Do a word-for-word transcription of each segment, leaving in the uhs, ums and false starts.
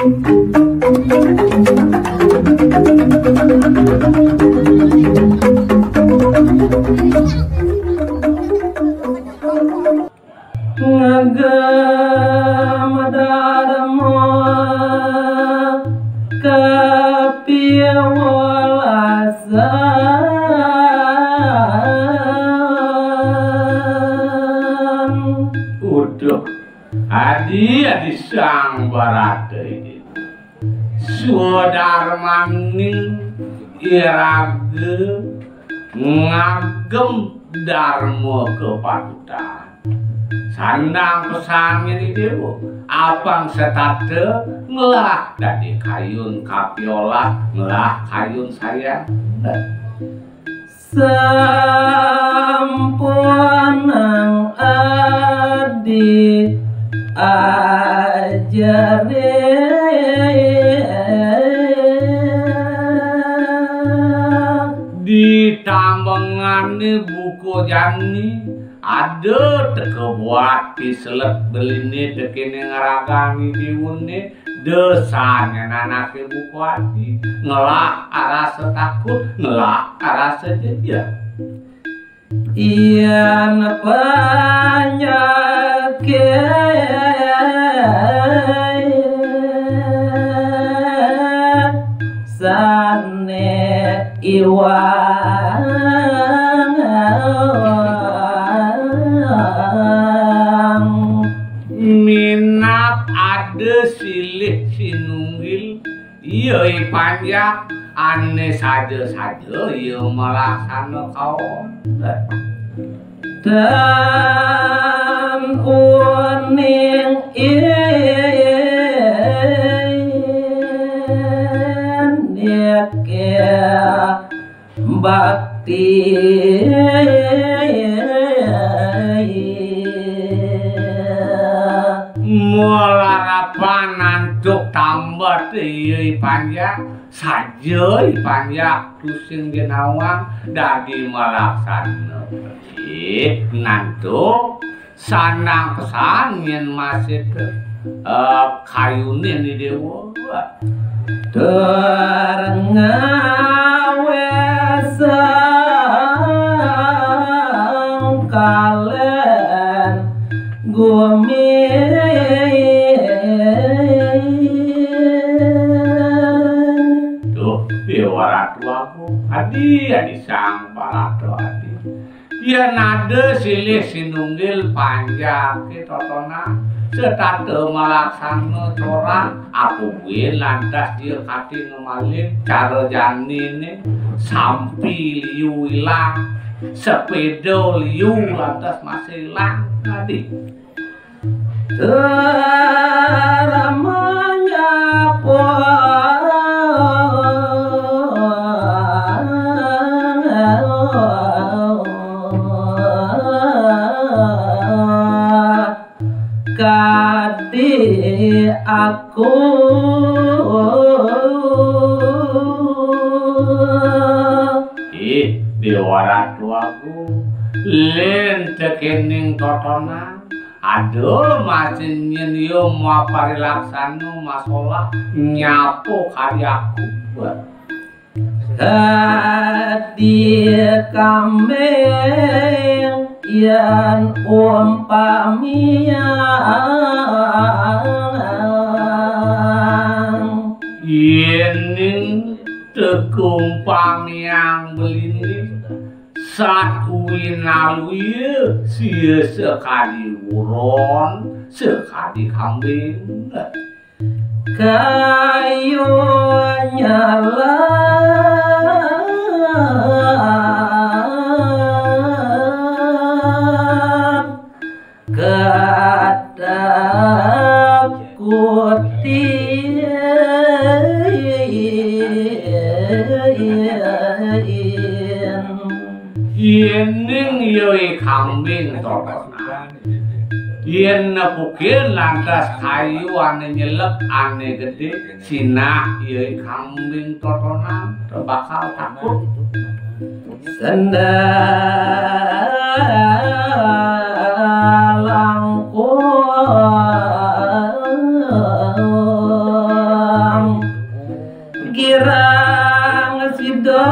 Ngagem darma kapiwelasan. Uduh, adi, adi Sang Barata ini. Swadarmaning iraga ngagem darma kapatutan. Sandang pesan ring Déwa, apang setata ngelah dadi kayun kapiolah, ngelah kayun sayan. Sampunang adi ajaring. Di tambengané buka jani, ada teka buat piselet beliné tekéné ngragané diuné, da sané nanaké buka adi, ngelah arasa takut, ngelah arasa jejeh. Yén panyakit sané iwang, minab ada silih sinunggil, iya, I Panjak, ané saja-saja iya malaksana kaon. Tan uning indik bakti. Malarapan antuk tambet, iya, I Panjak, saja, I Panjak, tusing jinawang dadi malaksana. Ih, nantu sandang pesan yén masih, eh, kayuné ni Déwa. Tur ngawésang kalén gumi. Duh, Déwa Ratu Agung, adi, adi Sang Barata adi. Yén ada silih sinunggil panjaké totonan, setata malaksana corah, apa buin lantas ia kati ngemaling cara janiné, sampi liu ilang, sepéda liu lantas masih ilang. Adi. Tur menyapa kadi aku. Ih, Déwa Ratu Agung, lén tekéning totonan, ada masih nyén ia maparilaksana masolah nyapa kadi aku. Dadi kambing yén umpamiang. Yéning teka umpamiang beliné, sat uwinaluya sia sakadi uron, sakadi kambing. Kayu nyalang katakuti. Yéning ia I Kambing Totonan. Yén nepukin lantas kayu ané nyelep, ané gedé, sinah ia I Kambing Totonan bakal takut. Sendal langkung. Kirang sida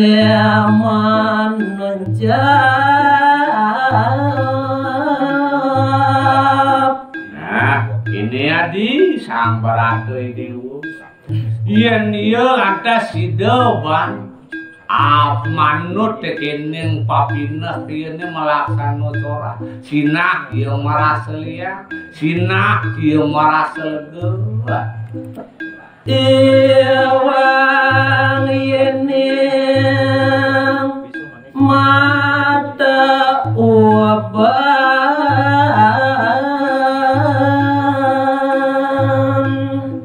neman mencap. Nah, ini adi sang barata dewa. Yen iya lantas sida ban ap manut tekening papineh iyene malaksana cora. Sinah iya marasa liang, sinah iya marasa lega. Iwang yening mata uban.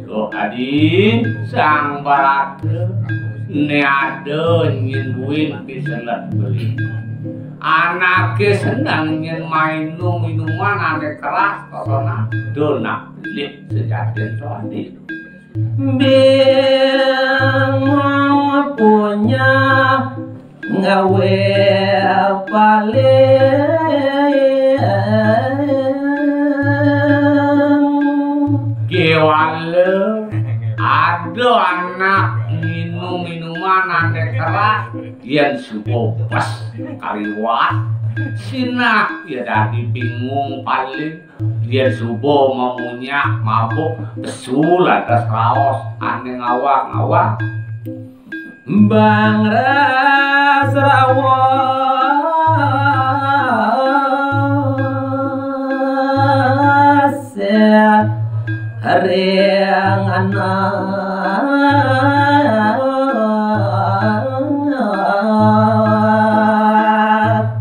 Loh, adi sang barata ne ada nyen buin piselet beli. Anake seneng nyen mainum minuman ane keras, totonan donak beli sejatin to adi. Bingung punya ngawe paling. Kewala ada anak nginum minuman ane keras, yen suba bes kaliwat, sinah ya dadi bingung paling. Yen suba mamunyak mabuk, pesu lantas raos ane ngawang-ngawang. Bang ras rawas ring anak.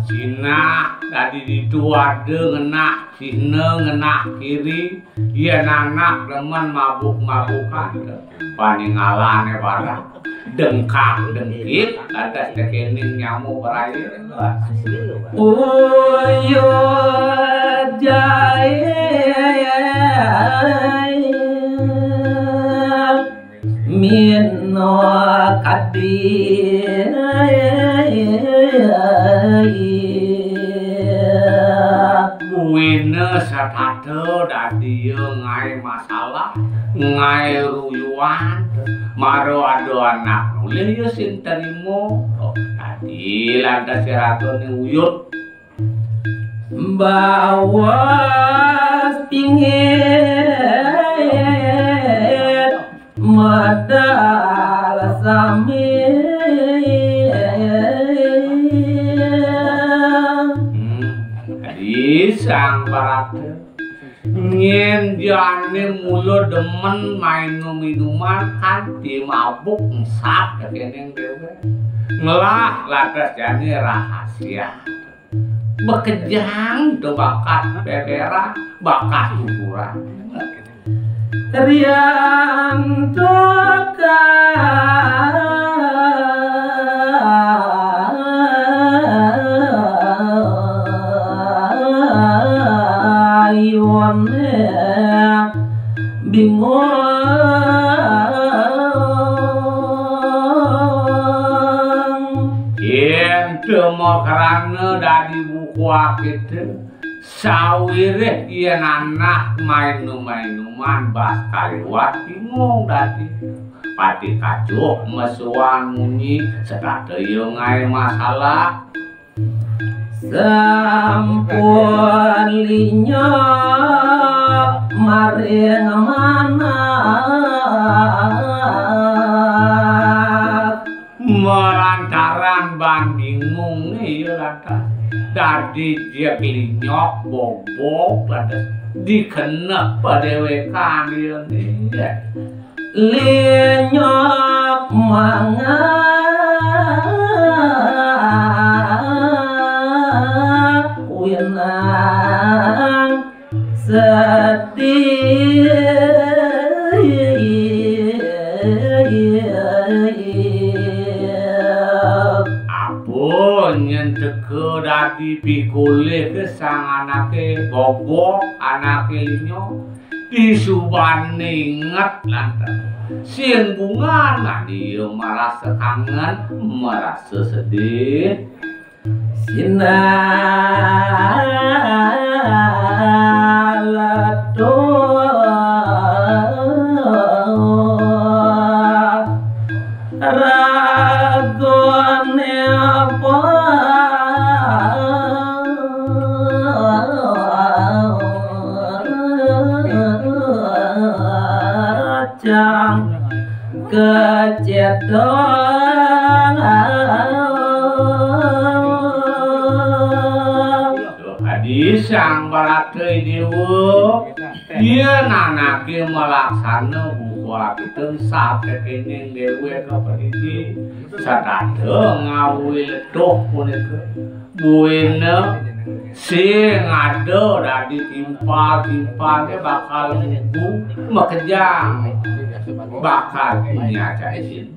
Sinah dadi ditu ada ngenah sihna ngenah kiri, yen anak demen mabuk-mabukan, paningalane barang dengkak-dengkik, lantas tekening nyamuk berair. Uyut jail mino kadi. Buina setata dadi ya ngae masalah, ngae ruyuan, mara ada anak nulih ya sing terima. Dadi lantas ratone uyut. Bawas pingit medal sami. Hmm. Dadi sang barata, nyen jane mula demen mainum minuman kanti mabuk, mesat kekening dewek. Ngelah lantas jane rahasia. Bekejang to bakat beberan, bakat hiburan. Rian tukang ayune bingung. Yen teu makrana dadi buku akite, sawireh yen anak mainum-mainuman bas kaliwat bingung dadi. Pati kacuh mesuan munyi, setata iya ngae masalah. Sampun linyok maring manah. Malantaran ban bingung iya lantas. Dadi jek linyok bobok lantas dikenek padewekan iya nih. Linyok mangawinang sedih. Apa nyen teka dadi pikolih ke sang anake bobok, anake linyok? Disubane inget lantas. Sing bungan lan iya marasa kangen, marasa sedih. Sinaletuh ragone pacang kecedhal. Adi Sang Baratri Dewa, yen anake malaksana buka kita satekening dewek kepeniti sadada ngawi letuh punika. Buina sing ada dadi timpal-timpalne bakal ngugu makejang, bakal nyacai.